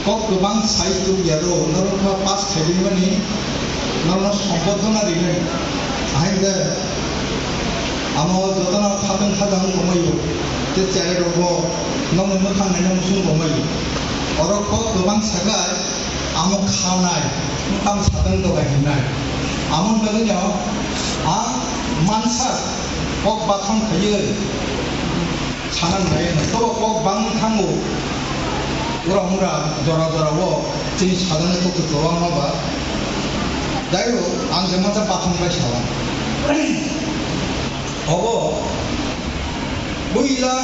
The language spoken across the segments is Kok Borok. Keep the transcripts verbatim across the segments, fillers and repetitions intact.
Kok kwbang sai tuk ya do, norok kha pass khaibimani, norokno sombodhona rinai. Ahai de, amo jotono khatang khatang tongmaio, tei cherai rokbo nokni mwkhang naina muchung tongmaio. Oro kok kwbang sakai, amo khanai, mwkhang satang dogai hinai. Amo bagwino ang mansa kok bathang khaiwi, Sana nai, to kok bang thango. Ura mura, jora jora o, chini sadani kok to wang ma ba. Jai ho, ang je masa bathang bai sawa. Obo, buila,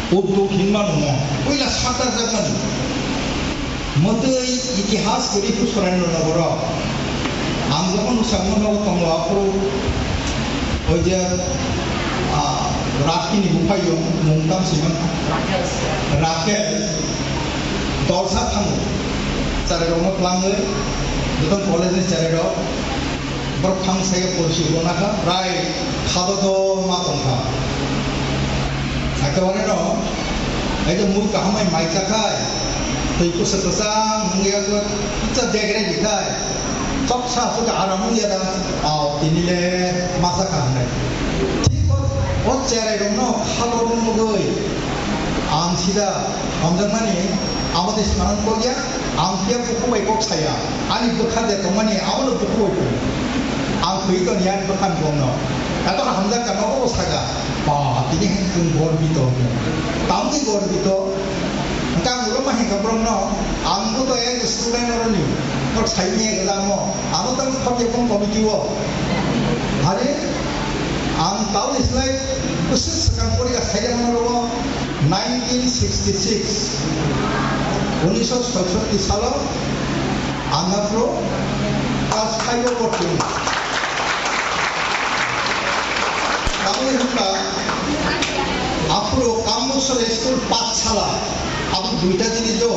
uddog hinma nungo, buila sakta jakmani. Mwtwi itihas kwrwi Surendra Nogoro. Ang jokhon swkangma nogo tongo, aphuru oi je, ah, Rakini buphaiyung mung tang sima. Rakel. Dolsa thango. Cherai rokno twlangwi, joto college ni cherai rok. Borok phang sai porsi rwna kha, prai khado do ma tong kha. Ekebareno, ei je mui kaham bai mai cha khai, twi kusa kwchang wngya khe, kisa degre di khai, chok sa aswk aram wngya da, au tini le ma cha kha hwnwi. Thik o, o cherai rokno khado rwmugwi ang sida hamjakmani, amo tei sanang kok ya. Ang phiya bukhuk bai kok saya, ani bwkha je tongmani abono bukhuk bai phuru. Ang thwi toni ani bwkhani kokno. Eto hamjak kha nogo saka, ba, tini hai chwng gorbito hwnwi. Tamni gorbito? Hwnkhe ang ulo ma hinkha borokno, ang bo to ek student oroni, nok saimanya gajamo, abo tang khobjakmung committee o. Hari, ang tauni slai bwswk swkang porikha sairokno rwo. Nineteen sixty-six, unisho soisotti salo ang aphuru class five o porti. Tamoni hwnba aphuru Kambuksora school Pathshala, abo duita jinis do,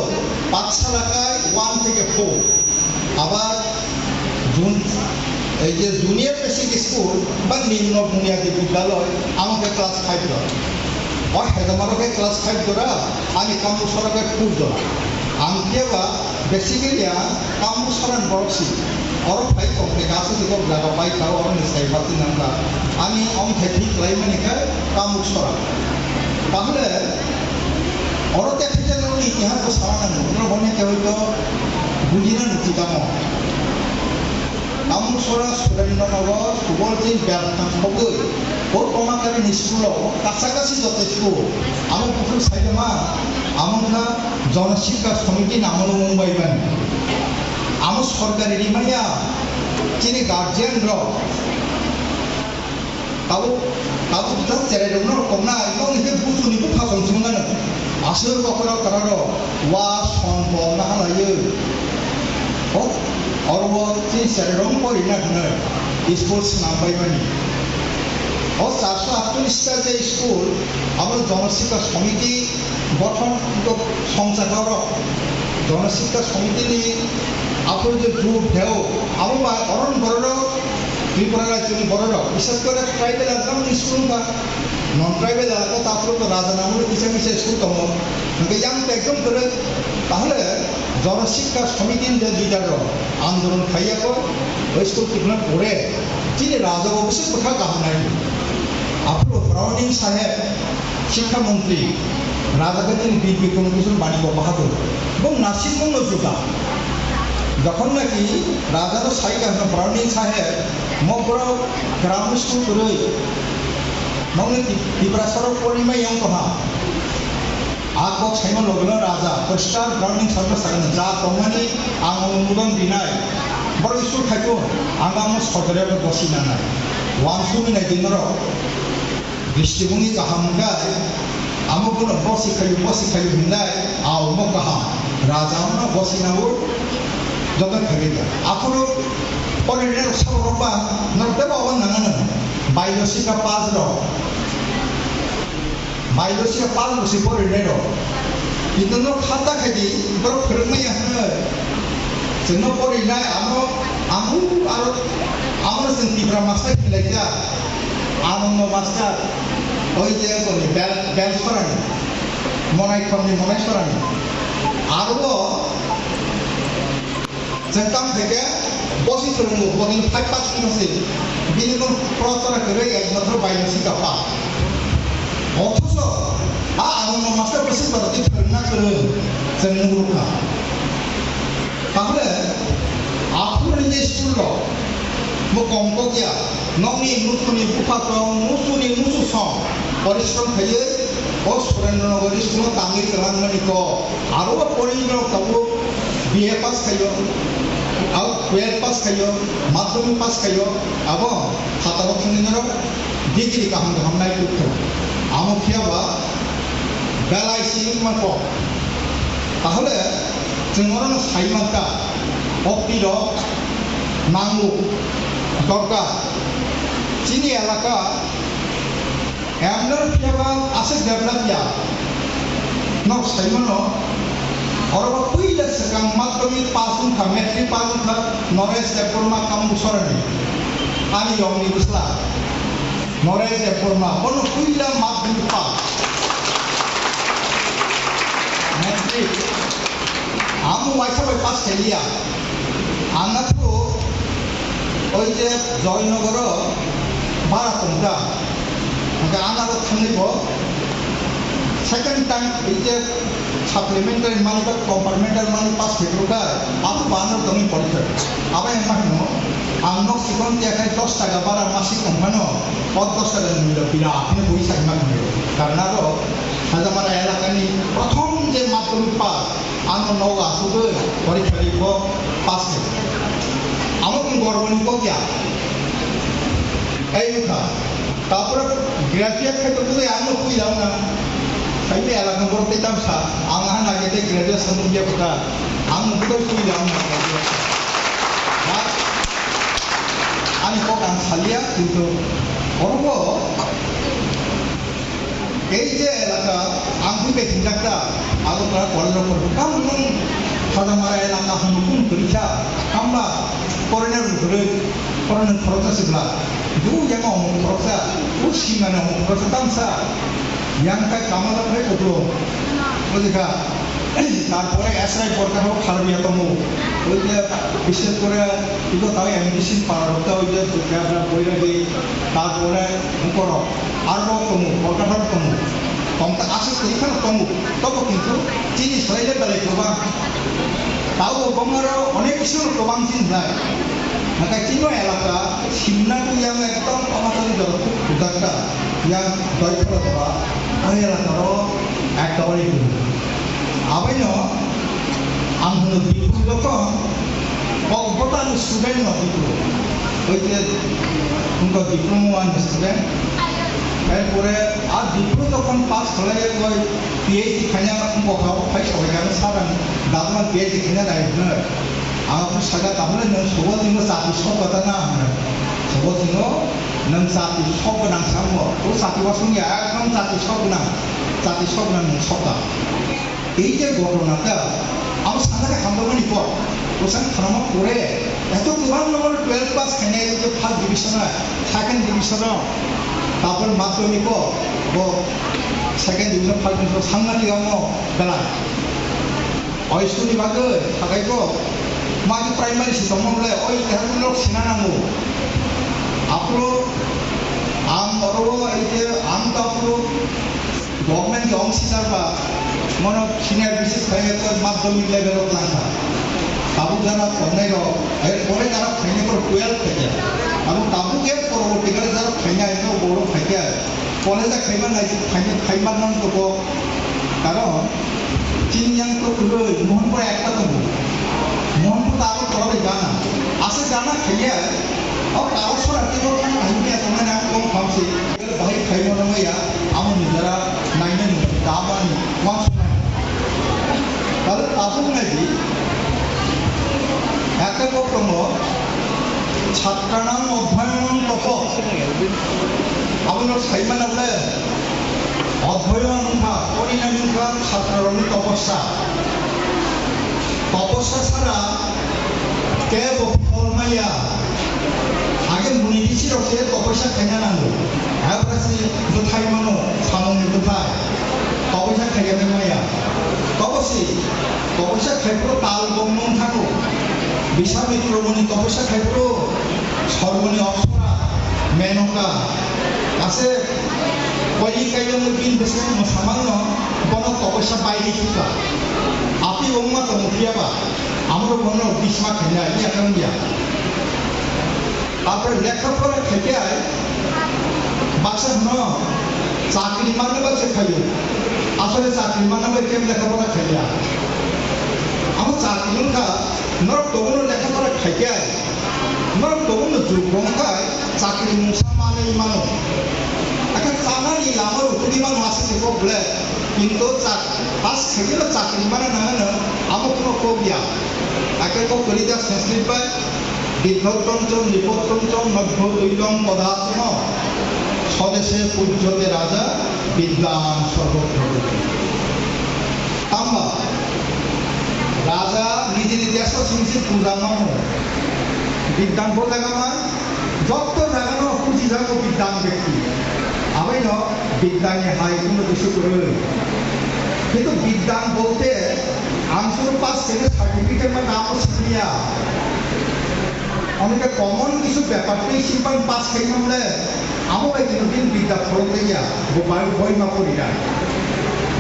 Pathshala kai one theke four. Abar jun-, ei je junior basic school ba nimno bunyadi bidyaloi, amo khe class five jora. O Hedamarok khe class five jora, ani Kambuksora khe four jora. Ang khe ba basically ang Kambuksora ni borok si. Oro phai tong khe kasu dikok jaga bai kha, oro ni sai bati nang kha. Ani ong khe thik lai mani khe Kambuksora. Tahole oro te khete nang ni itihas ko sana nang, nang hone khe hoito bujina nang tamo. Kambuksora Surendra Nogor, Subolching, Belthang, Khogwi, o Tomakari ni school o, kasa kasi joto school. Amo buphuru saitama, amo kha Jana Shiksha Samiti ni amolo mung bai mani. Amo sorkari rimaya, chini guardian rok. Tabuk, tabuk ta cherai rok no kok na, ino ni ke busu ni bupha song song na. Aswk bokhorok kwrwrok wa son bo nahalaiwi. O, oro o chini cherai rok porina hwnwi school swnam bai mani. O charso aatcholish ta je school, abo Jana Shiksha Samiti gothon songchakorok, Jana Shiksha Samiti ni aphuru je jut theo, abo bai oron bororok, Tripura rajyoni bororok, bishes kore tribal ekdom school wngkha. Non tribal elaka o ta phuru to raja ni amolo kisa kisa school tongo. Hwnkhe yang to ekdom kwrwi. Tahole Jana Shiksha Samiti ni je leader rok andolon khaiya kho, o school tikna pore chini raja o bwswk bwkha kaham nai. Aphuru Browning Saheb, Shiksha Montri, raja khe chini Bir Bikram Kishore Manikya Bahadur, bo nasik mungno juda. Jokhon naki raja no sai kha hwnkhe Browning Saheb, mo borok grammar school kwrwi, nokni Tiprasa rok porima yang koha. A kok saima logi no raja, Mister Browning Saheb sakha, ja tongmani ang onumodon rinai. Borok school khaikho, ang amo sorkari abo bosi nanai. Wansugwi nai di norok. Dristibhumi kaham hwnkhe, amo bono bosi khayu, bosi khayu hwnlai, a omo kaham. Raja wngno bosi nango, joto khaikhe. Aphuru porirenai rok sabo rok ba, norok tebo obo nangano. Bailosika pass rok. Bailosika pass rok si porirenai rok. Kintu no khata khaidi, borok phwrwngmaya hwnwi. Chwngno porinai, amo, amo, aro, amo chwng Tipra master khlaijak. Anando master, oi je toni Bel-, Belsorani, Monaikhorni Monaisorani. Aro bo chwng tamo khe bosi phwrwngo, bo bini five percent se. Bini no protara kwrwi ek bosor bai no sika pa. Othocho a aro no master bwswk ba twi phwrwngna kwrwng chwng nukgo kha. Tahole aphuru ni school rok bo kom kok ya. Nokni muchuni bupha tong, muchuni muchu song. Porishrom khaiwi o Surendra Nagar school o tangwi kwlangmani kok. Aro o porishrom tabuk B A pass khaio, abo twelve pass khaio, madhyamik pass khaio, abo phataro thangwi norok degree kaham kaham nai tubkha. Amo phiya ba belai si wngma kok. Tahole chwng orono sai mankha, okti rok nango, dorkar. Chini elaka emno phiya ba aswk develop ya. Nok sai mano, oro ba puila swkang madhyamik pass wngkha, matric pass wngkha, Naresh Debbarma Kambusorani. Ani yongni bwsla. Naresh Debbarma, bono puila madhyamik pass. Matric. Amo waisa bai pass khailiya. Ang athu oi je Joynogoro bara tongda. Hingke ang aro thangwi bo second time oi je supplementary mani ba complementary mani pass khe phuru kha, abo bana tongwi porikha. Abo wngma hino, ang nok sikon tiya khai dos taka bara masik tong phano, o dos taka ni mui rok bira aphino bui sai ma hino. Karna ro, Hajamara elakani prothom je madhyamik pass, ano nogo asugwi porikha ri bo pass khe. Amo kung gorbo ni kok ya. Ei wngkha. Tapore graduate khai tongkhe ang no puila wngna. Saimaya elaka borok tei tamsa, ang aha nai khe tei graduation wngya kota, ang no bwtwi puila wngna. Ani kok ang salia, kintu oro bo ei je elaka ang bwtwi hinjak ta, abo kora college rok tamo nwng Hajamara elaka hwnwi kung kwrwi kha, tamba foreigner kwrwi, foreigner khoroksa sibla. Bo yang omong khoroksa, o simana omong khoroksa tamsa, yang kai kamala phai koplo, bujikha. Tarpore S I Borkar hok Kharbiya tongo, oi je bishes kore iko tao M D C para rok tao oi je Dukra Boiragi, tarpore ungkorok arbo tongo, Borkar hok tongo, tongta aswk kwrwi kheno tongo, tobo kintu chini swlai le belai kwbang. Tao bo bongaro onek bisingo kwbang chini belai. Nakai chini elaka simna tu yang ekdom tomatoni jora khub khujak ta, yang doi phoro jora, o elaka ro ekdom ori dun. Abaino ang hwno Diphu jokhon Kokbotani student no Diphu, oi je wngkha diploma one student, erpore a Diphu jokhon pass khlai oi P H D khaina wngkha, phai sogwi kha sir ang dabuan P H D khaina nai hwnwi. Ang saka tabule nwng sobo tino chati sok kota na hwnwi. Sobo tino nwng chati sok gwnang samo. O chati wasung ya ekdom chati sok gwnang. Chati sok gwnang nwng soka. Ei je ghotona ta, ang sana khe hamjakmani kok. Bwsang khanama pore, eto kwbang number twelve pass khainai, ei je first division o, second division o, tarpor madhyamik o, bo second division, first division o, sangma thik amo belai. Oi school ni bagwi, sakai kok, magi primary si tongma le, oi keha lok sina nango. Apro, ang oro, ei je, ang to apro, Government ni officer ba, mono senior B C S khainai to madhyamik level o tlangkha. Tabuk jara tongnai rok, er pore jara khainai rok twelve khaikha. Abo tabuk er porborti kale jara khainai no borok khaikha. College a khaiman nai, khaima, khaiman nang to ko. Karon, chini yang to kwrwi, Mohanpur ekta tongo. Mohanpur ta aro tolai gana. Asa gana khaiya, o taro sora tebo khang ahimya tongnai na kong khamsi. Bahai khaima nangya, amo nijara nainani, damani, wansuknai. Tale tabuk naidi, ekta kok tongo, satranang odhyanang topo. Abono saimana le, odhyan wngkha, porinani wngkha satrarokni topossa. Topossa sara kebo phol maya. Age muni bisi rok se topoisa khaina nango. Habrasi bwthai mano, samungni bwthai. Topoisa khaigani maya. Obosi, topoisa khaipro tal bongmung thango. Biswamitra muni topoisa khaipro sorgoni opsora, Menoka. Ase koi kailangni bin bwswng mwsamangno bono topoisa bairi thukha. Api wngma tongphiyaba, amoro bono bisma khaina iya kangya. Tarpore lekha pora khaikhe ai baksa hwno chakri manna bai se khaio. Asole chakri manna bai khe lekha pora khaiya. Amo chakri wngkha norok tongo lekha pora khaikhe ai. Norok tongo jukbong khai chakri mungsa manwi mano. Akhe chanani lama rw tubui mano aswk se kok ble. Kintu chak-, pass khaikhe no chakri mana nangano amo kuno kok ya. Akhe kok kwrwi da Sanskrit bai. Biddhottong co nipotton co nobbotoilong podattono sodese pujjate raja bidwan sarvotro. Tamba raja nijini deso singsi puja mamo bidwan bodagama jotto jagano puji jago bidwan bekti. Abaino bidwani hai kuno kisu kwrwi. Kintu bidwan bolte ang suru pass khaina certificate ma namo siniya. Onike common kisu bepar tei simpan pass khai manle amo bai kino din bidya phorok tei ya, bo bai boi ma pori ya.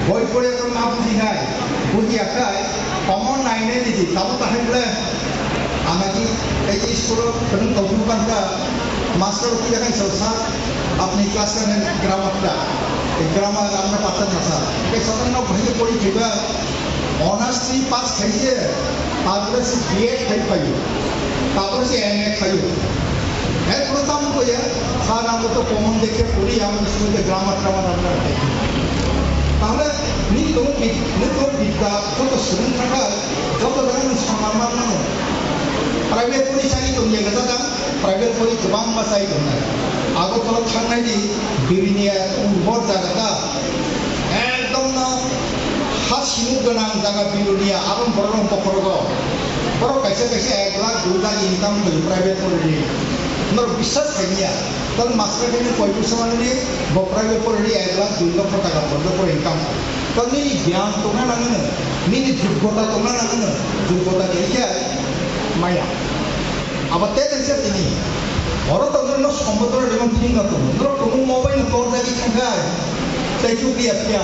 Boi pore to ma buji nai, buji akai, common nai nai di, tamo tahai le, amagi, ei school o, kadang tau bukan ka, master kita kan selesai, apni kelas kan grammar ta, grammar amna patan masa, kaisa kan no bhai pori khiba, Honours three pass khaise, tarpore se B Ed khai phaio, tarpore se M A khaio. Erpore tamo koi ya, sir, amra to common dekhe pori, amra school-e grammar-tramar amra dekhi. Tahole nini tomo bid-, nini tomo bidya, joto swrwng thangkha, joto jaga nwng samar mar mano. Private pori chai tongya gajada, private pori kwbangma chai tongnai. Agartala thangnai di, Biruni urbor jaga ta. Ekdom no ha sinu gwnang jaga Biruni, aboni borok rok bokhorogo. Borok kaisa kaisa ek lakh, dui lakh income khaio private poriri. Norok biswas khainiya. Tol master khe koi puisa manani, bo private poriri ek lakh, dui lakh taka porjokto income. Tol nini gyan tongna nangano, nini joggota tongna nangano, joggota khe khe maya. Abo te kaisa tini. Oro tongo no sombodor rimon thing no tongo. Norok tongo mobile no torjagwi thangkha. Tei chukliya phiya.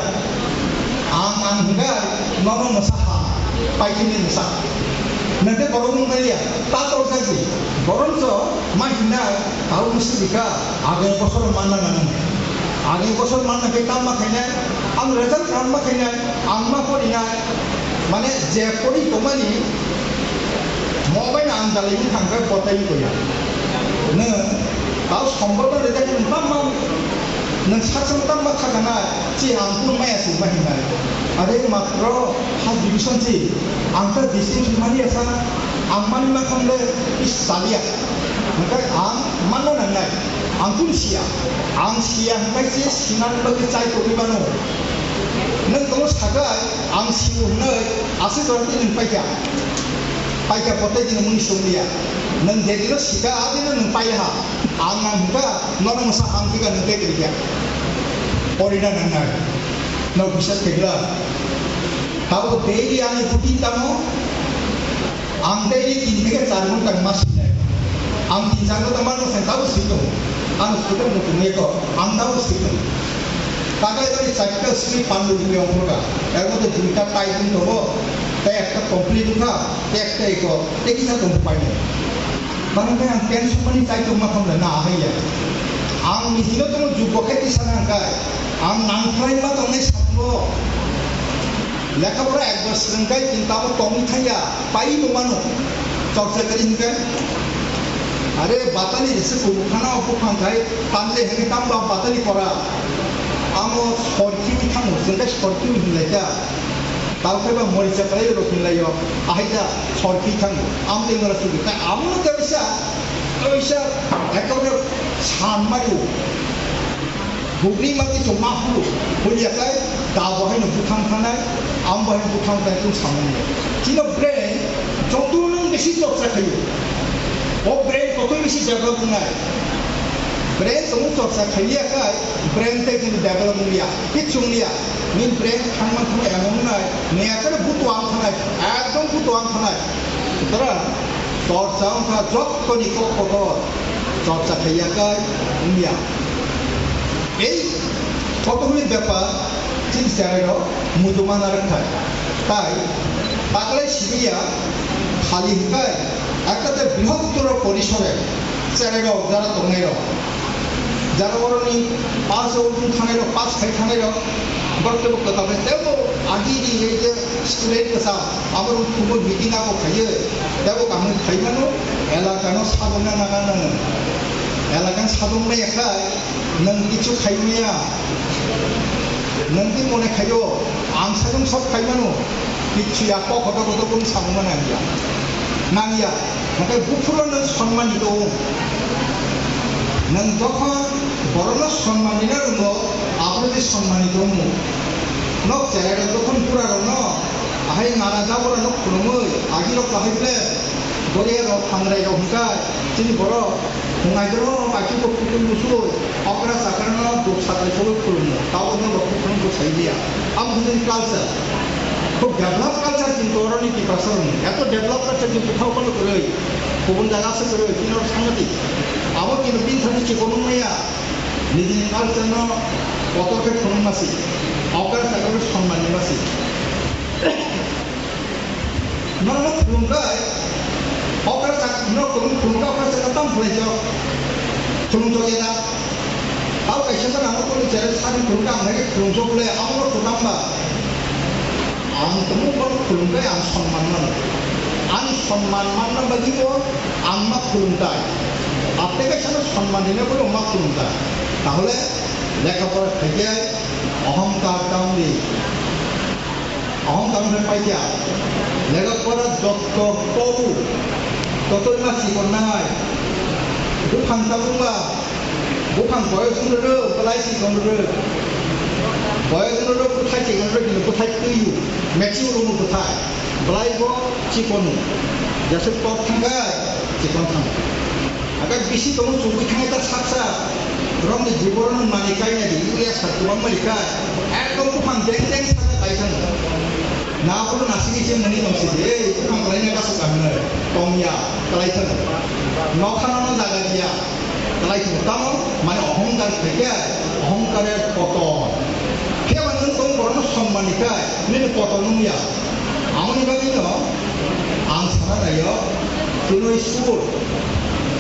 Ang ang hwnkha nono mwsa ha. Paithini mwsa. Nangkhe borok wngkha liya. Ta torjagwi. Boroncho ma hinna tao mwswk rikha. Agni bosor manna nango. Agni bosor manna khe tamma khainai. Ang result kaham ma khainai. Ang ma porinai. Mane je pori tongmani, mobile ang dalai wng thangkha kotai koya. Nwng tao sombor no rwjak nwng tamma, nwng saksa no tamma thakana, chi ang kunu maya singma hinai. Are matro first division chi, ang ta distinction mani asa, ang mani ma khamle is salia. Hwnkhe ang manna nangnai, ang kunu siya, ang siya hwnkhe se sinani bagwi chai tongwi mano. Nwng tongno sakai, ang siyo hwnwi, aswk jora tei nwng paikha. Paikha bo tei dino mungni songlia. Nwng je dino sika, a dino nwng paiha. Ang nang hwnkha, nono mwsa ang thika nwng tei kwrwikha. Porina nangnai. Nok bisas kegla. Tabo daily ani buti tamo. Ang daily tin theke char ghonta ma sinai. Ang tin char ghonta ma no sen tabo sito. Ang sito mo tumi ko, ang tabo sito. Takai bari chatta sri pandu ni ongkha. Ego de duita tai din to bo. Tai ekta complete ongkha, tai ekta ego, tai kisa tong pai nai. Bang khe ang tension mani tai tong ma kham na hai ya. Ang ni sino tong jukbo khe tisa nang kai. Ang nang khlai ma tong nai sakno. Lekha pora ek bosor wng kai, kintu abo tongwi thangya, pai bo mano. Chorcha kari hwnkhe, are batali rese kubukhana o buphang khai, tamle hwnkhe tamo ba batali pora. Amo sorkiwi thango, chwngkhe sorkiwi hwnlaikha. Tao khe ba moricha kalai rok hwnlaio, ahai ja sorki thango. Amtwi mora sugi, ta amo no kaisa, kaisa, ekdom san mario. Bukni mati chwng ma hulu, huli akai, da bo haino buthang thanai, am bo haino buthang thanai chwng samani. Chino brain, joto nang besi chorcha khayo. O brain kotoi besi develop wngnai. Brain tongmung chorcha khailiya khai, brain tei chini develop wngya, kichung liya. Nini brain thangma thangma emon wngnai, nini ekere butuang thanai, ekdom butuang thanai. Sutra chorcha wngkha jottoni kok kotor, chorcha khaiya khai wngya. Ei kotorni bepar chini cherairok muitu mana rwkha. Tai taklai simiya khali hwnkhe ekta de brihottor porisore cherairok jara tongnairok, jara oroni pass o wng thangnairok, pass khai thangnairok, borok tebo kwtal khe tebo agini ei je student kwcham abo rok phungo meeting abo khaiwi tebo kaham khai mano, elakano sabokna nana nango, elakano sabokna yakhai. Nwng kichu khai maya. Nwng twi mone khaio, ang sajwng sok khai mano. Kichu ya, kok kotor kotor kunu samung ma nangya. Nangya. Hwnkhe buphuru nwng sonmani tong. Nwng jokhon borokno sonmani na rwngo, abono tei sonmani tongo. Nok cherai rok jokhon pura rokno ahai nana jabura nok khulumwi, agi rok kahai ble. Boria rok, Thangrai rok hwnkha chini borok, Thungaidoro rok, Achukbo kutung musui, okra chakra no duk sakri sogwi khulumno, tabuk no rok khulum bwsai liya. Amo hwnwi culture. Khub develop culture kintu oroni Tiprasa rokni. Eto develop culture kintu thao phano kwrwi. Kubun jaga se kwrwi, chini rok sangatik. Abo kintu bini thani chikon wng maya. Nijini culture no kotor khe khulum masi. Okra chakra no sonman ni masi. Nono khulumkhe, okra sak, no khulum, khulumkhe okra sakno tam khlaijak, khulumjak ya da. Tao kaisa khe nangno kunu chere sani khulumkhe ang hai khe khulumjak le, abono khutang ba. Ang tongmung bono khulumkhe ang sonman mano. Ani sonman manna bagwi bo ang ma khulumtai. Apte kaisa no sonman rina bagwi ang ma khulumtai. Tahole lekha pora khaikhe ohomkar tangdi. Ahom tamo khe paikha, lega pora jotto kobu, totoi ma chikon nai. Buphang tabuk ba, buphang boyos wng rwrw, belai chikon rwrw. Boyos wng rwrw, bwthai chikon rwrw, kintu bwthai twiyo, mature wngmo bwthai. Belai bo chikon, jesuk tok thangkhe chikon thango. Aka bisi tongo chugwi thangwi ta saksa, borokni jibono mani kainai di, uya sa kwbangma rikha, ekdom buphang deng deng sakha kai thango. Na bono nasigi se mani tongsi di, ei buphang kalaina kasu kahnai, tongya, kalai thango. Nokha no jaga diya, kalai thango. Tamo, mane ohongkar khaikhe, ohongkare poton. Phiya ba nwng tong borokno somman ni khai, nini poton wngya. Amoni bagwino ang sana naio, chwngwi sur.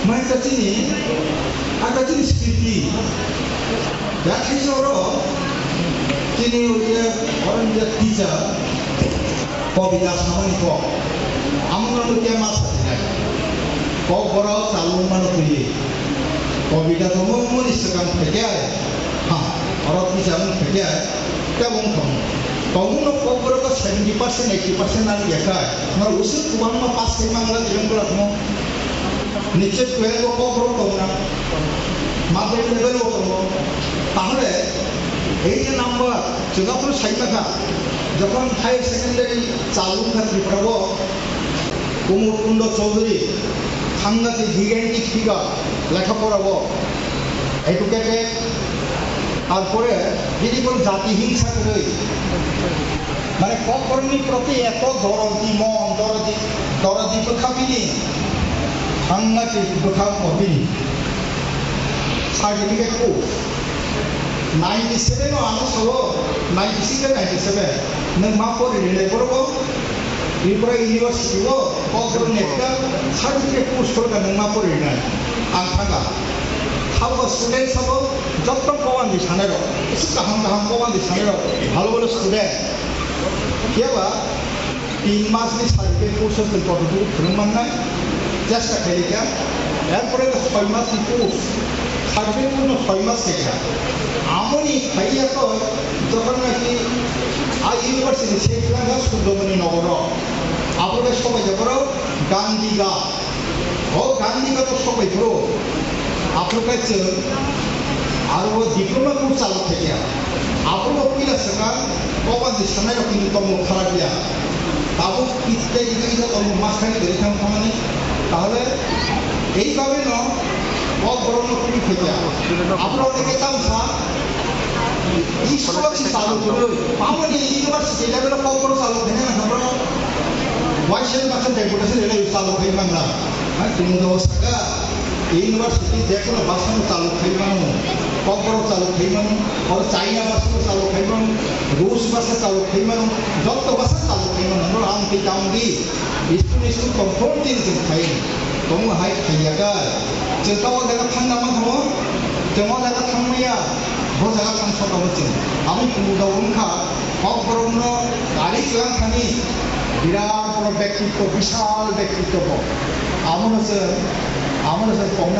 Mai ta chini, ata chini skriti. Ya khaisa oro, chini oro je, oro je teacher, kobita samani kok. Amoni oro kema satinai. Kok borok chalung mano twiwi. Kobita tongo moni swkang phaikhe, ha, oro teacher wng phaikhe. Tei wng thong. Tongmung no kokborok o seventy percent, eighty percent nang ya kha. Nang usuk kwbangma pass khai mangla tiyang bwla thong. Niche twelve o kokborok tong na. Madhyamik level o tongo. Tahole ei je number, chwng aphuru sai ma kha. Jokhon higher secondary chalung kha Tripura o, Kumud Kundo Chowdhury, thangna tei gigantic figure, lekha pora o, educated, Tarpore bini kono jati hingsa kwrwi. Mane kokborokni proti eto dorodi mon, dorodi, dorodi bwkha bini. Thangna tei bwkha bini. Certificate course. Ninety seven o ano sabo, ninety six tei ninety seven. Nwng ma pori rinai borok o? Tripura University o kokborok netka certificate course khorokha nwng ma pori rinai. Ang thangkha. Abo student sabo joto kowan di sanai rok. Kaham kaham kowan di sanai rok. Bhalo bhalo student. Phiya ba tin mas ni certificate course o twi kotor phwrwng mannai. Chesta khaikha. Erpore soi mas ni course. Certificate course no soi mas khaikha. Amoni phaiya to jokhon naki a university se khwlangkha Surjomoni Nogoro. Abo khe sobai jaboro Gandhi Ghat. O Gandhi Ghat o sok bai phuru, aphuru khe chwng aro o diploma course chalo thaiya. Aphuru o puila swkang koban di sanai rok hinwi tongmung kharap ya. Tabuk kisa kisa tongmung mas thani kwrwi thang thamani. Tahole ei bagwi no Kokborok no twi khaikha. Abo rok ni khe tamo sa, school si chalu khwlwi. Abo ni university level o Kokborok chalu khaina nang bro. Waisa baksa deputation rele chalu khai mangla. Ha, tini do saka university je kono basa no chalu khai mano. Kokborok chalu khai mano. Or China basa no chalu khai mano. Rus basa chalu khai mano. Jotto basa chalu khai mano. Bro, ang ti tang di. School, school conformity ni chwng phai, tongma hai phaiya kha. Chwng ta o jaga thangna man thamo, chwng o jaga thangmaya, bo jaga thang sokabo chwng. Abo chwng uda wngkha, Kokborok no gari kwlang thani, birat boro bektitto, bishal bektitto bo. Amo no chwng, amo no chwng tongna